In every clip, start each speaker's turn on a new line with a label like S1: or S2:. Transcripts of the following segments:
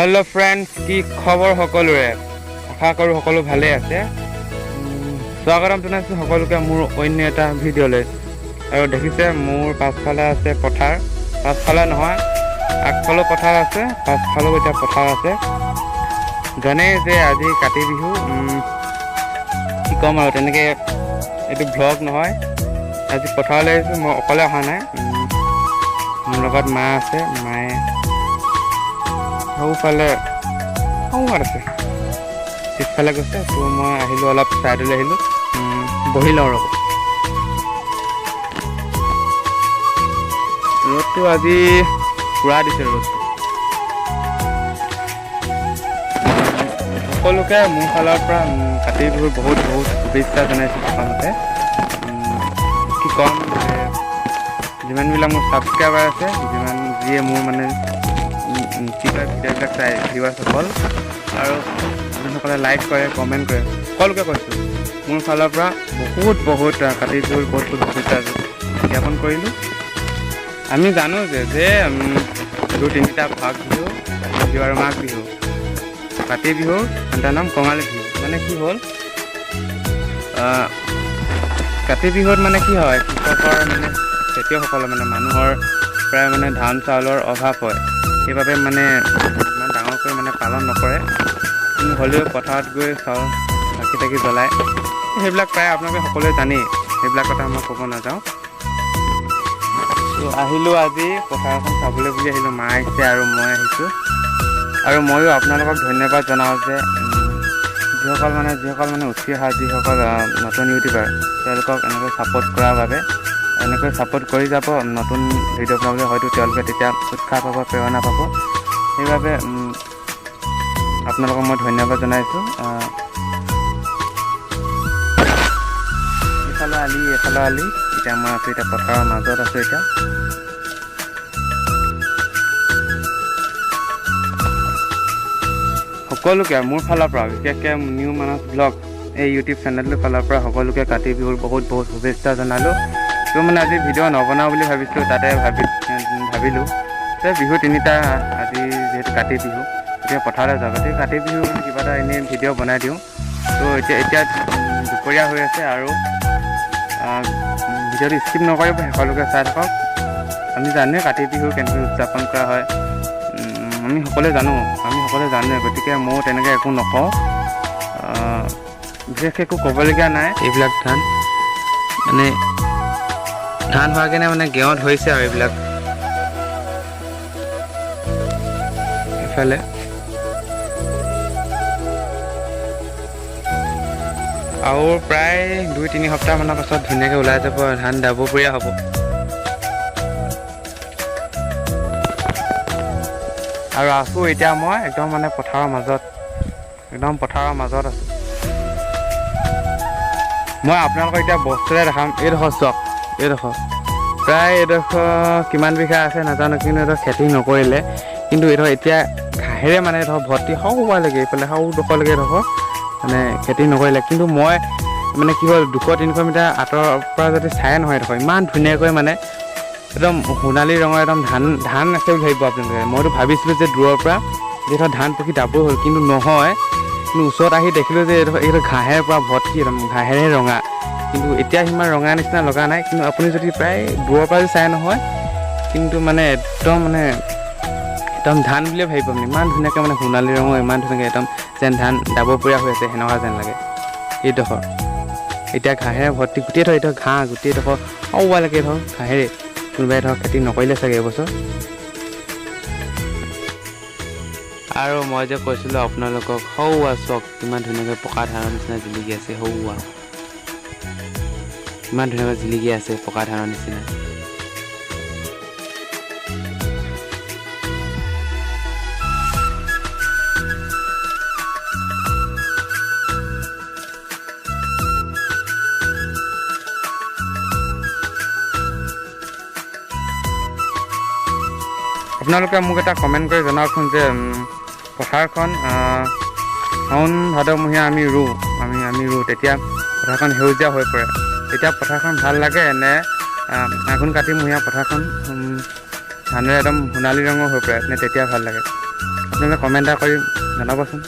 S1: Hello' friends, কি খবৰ সকলোৰে? আশা কৰোঁ সকলো ভালেই আছে। স্বাগতম জনাইছোঁ সকলোকে মোৰ অন্য এটা ভিডিঅ'লৈ। আৰু দেখিছে মোৰ পাছফালে আছে পথাৰ, পাছফালে নহয় আগফালেও পথাৰ আছে, পাছফালেও এতিয়া পথাৰ আছে। জানেই যে আজি কাতি বিহু। কি ক'ম আৰু, তেনেকৈ এইটো ভ্লগ নহয়। আজি পথাৰলৈ আহিছোঁ, মই অকলে অহা নাই, মোৰ লগত মা আছে। মায়ে সৌফালে সৌফালে আছে, পিছফালে গৈছে। তো মই আহিলোঁ, অলপ ছাইডলৈ আহিলোঁ, বহি লওঁ ৰ'ব। ৰ'দটো আজি পূৰা দিছে ৰ'দটো। সকলোকে মোৰ ফালৰ পৰা কাতি বিহুৰ বহুত বহুত শুভেচ্ছা জনাইছোঁ। প্ৰথমতে কি ক'ম যে যিমানবিলাক মোৰ ছাবস্ক্ৰাইবাৰ আছে, যিমান যিয়ে মোৰ মানে কি কয় ভিডিঅ'বিলাক চাই ভিউৱাৰ্ছসকল আৰু যোনসকলে লাইক কৰে, কমেণ্ট কৰে, সকলোকে কৈছোঁ মোৰ ফালৰ পৰা বহুত বহুত কাতি বিহুৰ বহুত বহুত শুভেচ্ছা জ্ঞাপন কৰিলোঁ। আমি জানো যে বিহু তিনিটা, বহাগ বিহু, কাতি বিহু আৰু মাঘ বিহু। কাতি বিহুৰ আন এটা নাম কঙালী বিহু। মানে কি হ'ল, কাতি বিহুত মানে কি হয়, কৃষকৰ মানে খেতিয়কসকলৰ মানে মানুহৰ প্ৰায় মানে ধান চাউলৰ অভাৱ হয়। সেইবাবে মানে ইমান ডাঙৰকৈ মানে পালন নকৰে, কিন্তু হ'লেও পথাৰত গৈ চাউল চাকি তাকি জ্বলায়। সেইবিলাক প্ৰায় আপোনালোকে সকলোৱে জানেই, সেইবিলাক কথা মই ক'ব নাযাওঁ। তো আহিলোঁ আজি পথাৰখন চাবলৈ বুলি আহিলোঁ, মা আহিছে আৰু মই আহিছোঁ। আৰু ময়ো আপোনালোকক ধন্যবাদ জনাওঁ যে যিসকল মানে উঠি অহা যিসকল নতুন ইউটিউবাৰ, তেওঁলোকক এনেকৈ ছাপোৰ্ট কৰাৰ বাবে। এনেকৈ ছাপোৰ্ট কৰি যাব নতুন ভিডিঅ' বনাবলৈ, হয়তো তেওঁলোকে তেতিয়া উৎসাহ পাব, প্ৰেৰণা পাব। সেইবাবে আপোনালোকক মই ধন্যবাদ জনাইছোঁ। এইফালে আলি, এইফালে আলি। এতিয়া মই আছোঁ এতিয়া পথাৰৰ মাজত আছোঁ এতিয়া। সকলোকে মোৰ ফালৰ পৰা, বিশেষকৈ নিউ মানস ব্লগ এই ইউটিউব চেনেলটোৰ ফালৰ পৰা সকলোকে কাতি বিহুৰ বহুত বহুত শুভেচ্ছা জনালোঁ। তো মানে আজি ভিডিঅ' নবনাওঁ বুলি ভাবিছিলোঁ, তাতে ভাবিলোঁ যে বিহু তিনিটা, আজি যিহেতু কাতি বিহু, গতিকে পথাৰলৈ যাওঁ, গতিকে কাতি বিহু বুলি কিবা এটা এনেই ভিডিঅ' বনাই দিওঁ। তো এতিয়া এতিয়া দুপৰীয়া হৈ আছে আৰু ভিডিঅ'টো স্কিপ নকৰিব, শেষলৈকে চাই থাকক। আমি জানোৱে কাতি বিহু কেনেকৈ উদযাপন কৰা হয়, আমি সকলোৱে জানো, আমি সকলোৱে জানোৱে। গতিকে ময়ো তেনেকৈ একো নকওঁ, বিশেষকৈ একো ক'বলগীয়া নাই। এইবিলাক ধান মানে ধান হোৱা কেনে মানে গেঁৱত হৈছে আৰু এইবিলাক এইফালে আৰু প্ৰায় 2-3 সপ্তাহমানৰ পাছত ধুনীয়াকৈ ওলাই যাব, ধান দাবপৰীয়া হ'ব। আৰু আছোঁ এতিয়া মই একদম মানে পথাৰৰ মাজত, একদম পথাৰৰ মাজত আছোঁ মই। আপোনালোকক এতিয়া বস্তুৰে দেখাম। এইডোখৰ চাওক, এইডোখৰ প্ৰায় এইডোখৰ কিমান বিঘা আছে নাজানো, কিন্তু এইডোখৰ খেতি নকৰিলে, কিন্তু এইডোখৰ এতিয়া ঘাঁহেৰে মানে এইডোখৰ ভৰ্তি সৰুলৈকে, এইফালে সৰু ডোখৰলৈকে এইডোখৰ মানে খেতি নকৰিলে। কিন্তু মই মানে কি হ'ল, 200-300 মিটাৰ আঁতৰৰ পৰা যদি চাই নহয়, এইডোখৰ ইমান ধুনীয়াকৈ মানে একদম সোণালী ৰঙৰ একদম ধান ধান আছে বুলি ভাবিব আপোনালোকে। মইতো ভাবিছিলোঁ যে দূৰৰ পৰা যিহেতু ধান পকি ডাবই হ'ল, কিন্তু নহয়। কিন্তু ওচৰত আহি দেখিলোঁ যে এইডোখৰ ঘাঁহেৰ পৰা ভৰ্তি, একদম ঘাঁহেৰে ৰঙা। কিন্তু এতিয়া সিমান ৰঙা নিচিনা লগা নাই, কিন্তু আপুনি যদি প্ৰায় দূৰৰ পৰা যদি চাই নহয়, কিন্তু মানে একদম মানে একদম ধান বুলিয়ে ভাবিব আপুনি। ইমান ধুনীয়াকৈ মানে সোণালী ৰঙৰ, ইমান ধুনীয়াকৈ একদম যেন ধান ডাবপৰীয়া হৈ আছে সেনেকুৱা যেন লাগে। এইডোখৰ এতিয়া ঘাঁহেৰে ভৰ্তি গোটেই ধৰ, এইডোখৰ ঘাঁহ গোটেইডোখৰ সৌৱালৈকে ধৰ ঘাঁহেৰে। কোনোবাই ধৰক খেতি নকৰিলে চাগে এইবছৰ। আৰু মই যে কৈছিলোঁ আপোনালোকক, সৌৱা চাওক কিমান ধুনীয়াকৈ পকা ধানৰ নিচিনা জিলিকি আছে। সৌৱা ইমান ধুনীয়াকৈ জিলিকি আছে পকা ধানৰ নিচিনা। আপোনালোকে মোক এটা কমেণ্ট কৰি জনাওকচোন যে পথাৰখন শাওণ ভাদমহীয়া আমি ৰুওঁ, আমি ৰুওঁ, তেতিয়া পথাৰখন সেউজীয়া হৈ পৰে, তেতিয়া পথাৰখন ভাল লাগে নে আঘোণ কাতিমহীয়া পথাৰখন ধানেৰে একদম সোণালী ৰঙৰ হৈ পৰে নে তেতিয়া ভাল লাগে? আপোনালোকে কমেণ্ট এটা কৰি জনাবচোন।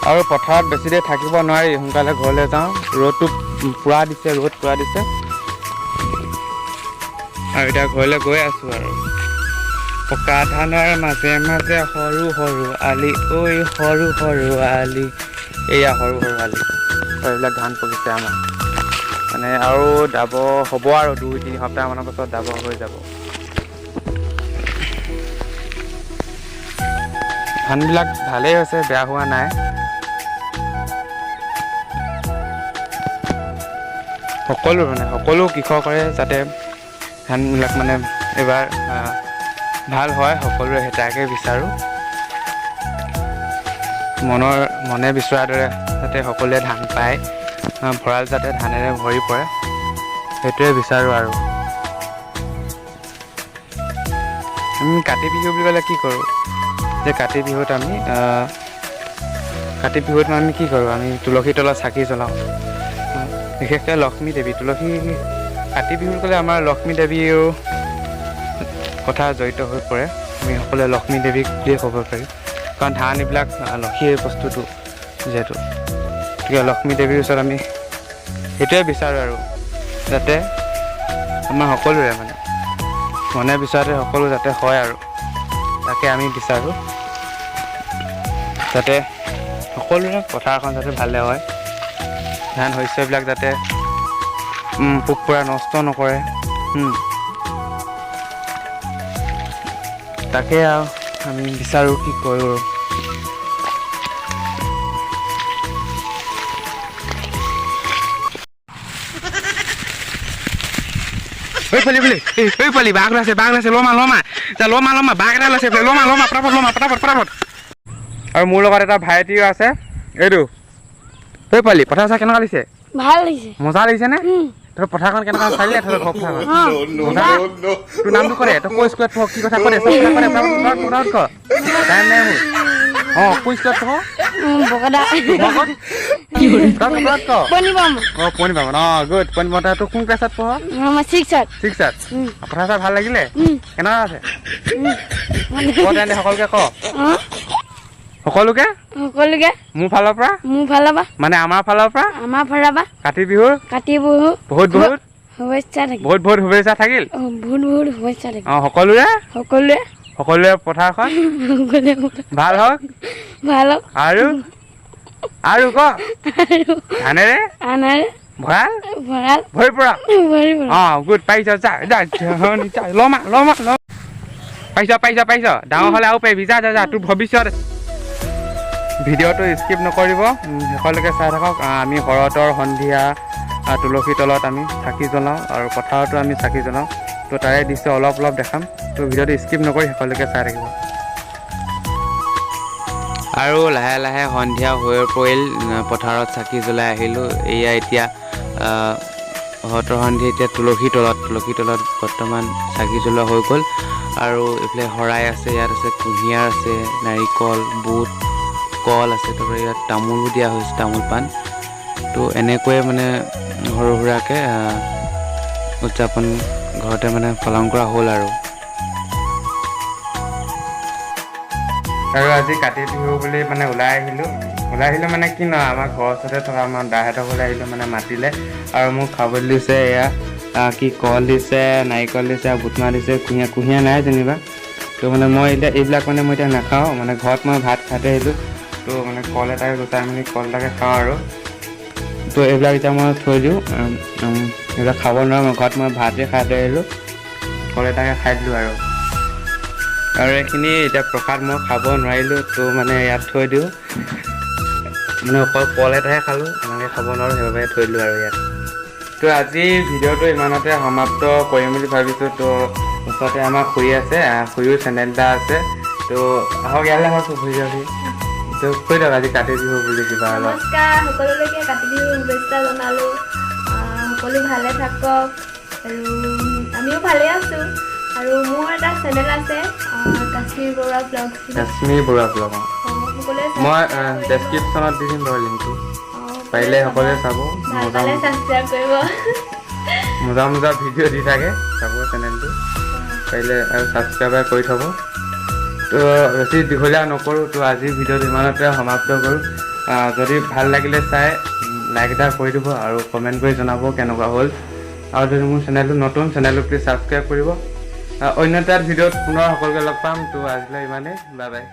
S1: আৰু পথাৰত বেছি দেৰি থাকিব নোৱাৰি, সোনকালে ঘৰলৈ যাওঁ। ৰ'দটো পূৰা দিছে, ৰ'দ পূৰা দিছে। আৰু এতিয়া ঘৰলৈ গৈ আছোঁ। আৰু পকা ধানৰ মাজে মাজে সৰু সৰু আলি, ঐ সৰু সৰু আলি, এয়া সৰু সৰু আলি। আৰু এইবিলাক ধান পকিছে আমাৰ মানে, আৰু দাব হ'ব আৰু 2-3 সপ্তাহমানৰ পাছত দাব হৈ যাব। ধানবিলাক ভালেই হৈছে, বেয়া হোৱা নাই। সকলো মানে সকলো কৃষকৰে যাতে ধানবিলাক মানে এইবাৰ ভাল হয়, সকলোৰে সেই তাকে বিচাৰোঁ। মনৰ মনে বিচৰাৰ দৰে যাতে সকলোৱে ধান পায়, ভঁৰাল যাতে ধানেৰে ভৰি পৰে, সেইটোৱে বিচাৰোঁ। আৰু আমি কাতি বিহু বুলি ক'লে কি কৰোঁ যে কাতি বিহুত আমি কি কৰোঁ? আমি তুলসী তলত চাকি জ্বলাওঁ, বিশেষকৈ লক্ষ্মী দেৱী। তুলসী, কাতি বিহু বুলি ক'লে আমাৰ লক্ষ্মী দেৱীৰো কথা জড়িত হৈ পৰে। আমি সকলোৱে লক্ষ্মী দেৱীক বুলিয়ে ক'ব পাৰি, কাৰণ ধান এইবিলাক লক্ষীৰ বস্তুটো যিহেতু। গতিকে লক্ষ্মী দেৱীৰ ওচৰত আমি সেইটোৱে বিচাৰোঁ আৰু যাতে আমাৰ সকলোৰে মানে মনে বিচৰাতে সকলো যাতে হয়, আৰু তাকে আমি বিচাৰোঁ, যাতে সকলোৰে পথাৰখন যাতে ভালে হয়, ধান শস্যবিলাক যাতে পোক পৰুৱা নষ্ট নকৰে। তাকে আৰু আমি বিচাৰোঁ, কি কৰোঁ। ঐ পোৱালি, পোৱালি, ঐ পোৱালি, বাঘ ওলাইছে, বাঘ ওলাইছে, লমা লমা যা, লমা লমা, বাঘ এটা ওলাইছে, লমা লমা, ফটাফট লমা, ফটাফট ফটাফট। আৰু মোৰ লগত এটা ভাইটিও আছে, এইটো। ঐ পোৱালি, পথাৰ চাই কেনেকুৱা লাগিছে?
S2: ভাল লাগিছে।
S1: মজা লাগিছে নে? তই পথাৰখন কেনেকুৱা চালি? তহঁতৰ ঘৰ পথাৰখন মজা? তোৰ নামটো ক দে। তই কৈ স্কুলত পঢ়, কি কথা ক দে, চব কথা ক দে, ফটাফট ক, টাইম নাই মোৰ। অঁ, কোন স্কুলত পঢ়?
S2: বকদা।
S1: ফটাফট ক।
S2: পনিবাম।
S1: অঁ, পণিবাম। অঁ, গুড, পণিবাম। তই কোন ক্লাছত পঢ়?
S2: মই ছিক্সত।
S1: ছিক্সত। পথাৰ চাই ভাল লাগিলে? কেনেকুৱা আছে ক তেন্তে, সকলোকে ক। সকলোকে,
S2: সকলোকে
S1: মোৰ ফালৰ পৰা,
S2: মোৰ ফালৰ পৰা,
S1: মানে আমাৰ ফালৰ পৰা,
S2: আমাৰ ফালৰ পৰা
S1: কাতি বিহুৰ,
S2: কাতি বিহু
S1: বহুত বহুত
S2: শুভেচ্ছা থাকিল।
S1: বহুত বহুত শুভেচ্ছা থাকিল।
S2: বহুত বহুত শুভেচ্ছা থাকিল।
S1: অঁ, সকলোৰে,
S2: সকলোৱে,
S1: সকলোৰে পথাৰখন
S2: সকলোৱে
S1: ভাল হওক,
S2: ভাল হওক।
S1: আৰু আৰু ক, ধানেৰে
S2: ধানেৰে
S1: ভঁৰাল
S2: ভঁৰাল
S1: ভৰি পৰা,
S2: ভৰি পৰা।
S1: অঁ, গুড, পাৰিছ। যা যা, লমা লমা ল, পাৰিছ পাৰিছ পাৰিছ। ডাঙৰ হ'লে আৰু পাৰিবি। যা যা যা, তোৰ ভৱিষ্যত। ভিডিঅ'টো স্কিপ নকৰিব, শেষলৈকে চাই থাকক। আমি শৰতৰ সন্ধিয়া তুলসী তলত আমি চাকি জ্বলাওঁ আৰু পথাৰতো আমি চাকি জ্বলাওঁ, তো তাৰে দৃশ্য অলপ অলপ দেখাম। তো ভিডিঅ'টো স্কিপ নকৰি শেষলৈকে চাই থাকিব। আৰু লাহে লাহে সন্ধিয়া হৈ পৰিল। পথাৰত চাকি জ্বলাই আহিলোঁ। এয়া এতিয়া শৰতৰ সন্ধিয়া, এতিয়া তুলসী তলত বৰ্তমান চাকি জ্বলোৱা হৈ গ'ল। আৰু এইফালে শৰাই আছে, ইয়াত আছে কুঁহিয়াৰ, আছে নাৰিকল, বুট, কল আছে, তাৰপৰা ইয়াত তামোলো দিয়া হৈছে, তামোল পাণ। তো এনেকৈয়ে মানে সৰু সুৰাকৈ উদযাপন ঘৰতে মানে পালন কৰা হ'ল। আৰু আৰু আজি কাতি বিহু বুলি মানে ওলাই আহিলোঁ। ওলাই আহিলোঁ মানে কি নহয়, আমাৰ ঘৰৰ ওচৰতে থকা আমাৰ দাহঁতৰ ঘৰলৈ আহিলোঁ, মানে মাতিলে আৰু মোক খাবলৈ দিছে। এয়া কি কল দিছে, নাৰিকল দিছে, বুটমাহ দিছে, কুঁহিয়াৰ, কুঁহিয়াৰ নাই যেনিবা। তো মানে মই এতিয়া এইবিলাক মানে মই এতিয়া নাখাওঁ, মানে ঘৰত মই ভাত খাই আহিলোঁ। তো মানে কল এটাকে গুচাই মেলি কল এটাকে খাওঁ। আৰু তো এইবিলাক এতিয়া মই থৈ দিওঁ, এইবিলাক খাব নোৱাৰোঁ। মই ঘৰত মই ভাতে খাই থৈ আহিলোঁ, কল এটাকে খাই দিলোঁ। আৰু আৰু এইখিনি এতিয়া প্ৰসাদ মই খাব নোৱাৰিলোঁ, তো মানে ইয়াত থৈ দিওঁ। মানে অকল কল এটাহে খালোঁ, ইমানকৈ খাব নোৱাৰোঁ, সেইবাবে থৈ দিলোঁ আৰু ইয়াত। তো আজি ভিডিঅ'টো ইমানতে সমাপ্ত কৰিম বুলি ভাবিছোঁ। তো ওচৰতে আমাৰ খুৰী আছে, খুৰীও চেনেল এটা আছে। তো আহক, ইয়ালৈ আহক খুৰী। যাবি তো কৈ দিয়ক আজি কাতি বিহু বুলি কিবা অলপ।
S3: নমস্কাৰ সকলোলৈকে, কাতি বিহুৰ শুভেচ্ছা জনালোঁ। সকলো ভালে থাকক আৰু আমিও ভালে আছোঁ। আৰু মোৰ এটা চেনেল আছে, কাশ্মীৰ বৰুৱা ব্লগছ।
S1: কাশ্মীৰ বৰুৱা ব্লগ।
S3: সকলোৱে
S1: মই ডেছক্ৰিপশ্যনত দি দিম বাৰু লিংকটো, পাৰিলে সকলোৱে চাব।
S3: ভাল পালে ছাবস্ক্ৰাইব কৰিব।
S1: মজা মজা ভিডিঅ' দি থাকে, চাব চেনেলটো পাৰিলে আৰু ছাবস্ক্ৰাইবাৰ কৰি থ'ব। তো বেছি দীঘলীয়া নকৰোঁ। তো আজিৰ ভিডিঅ'টো ইমানতে সমাপ্ত কৰোঁ। যদি ভাল লাগিলে চাই লাইক এটা কৰি দিব আৰু কমেণ্ট কৰি জনাব কেনেকুৱা হ'ল। আৰু যদি মোৰ চেনেলটো নতুন, চেনেলটো প্লিজ ছাবস্ক্ৰাইব কৰিব। অন্য এটা ভিডিঅ'ত পুনৰ সকলোকে লগ পাম। তো আজিলৈ ইমানেই, বাই বাই।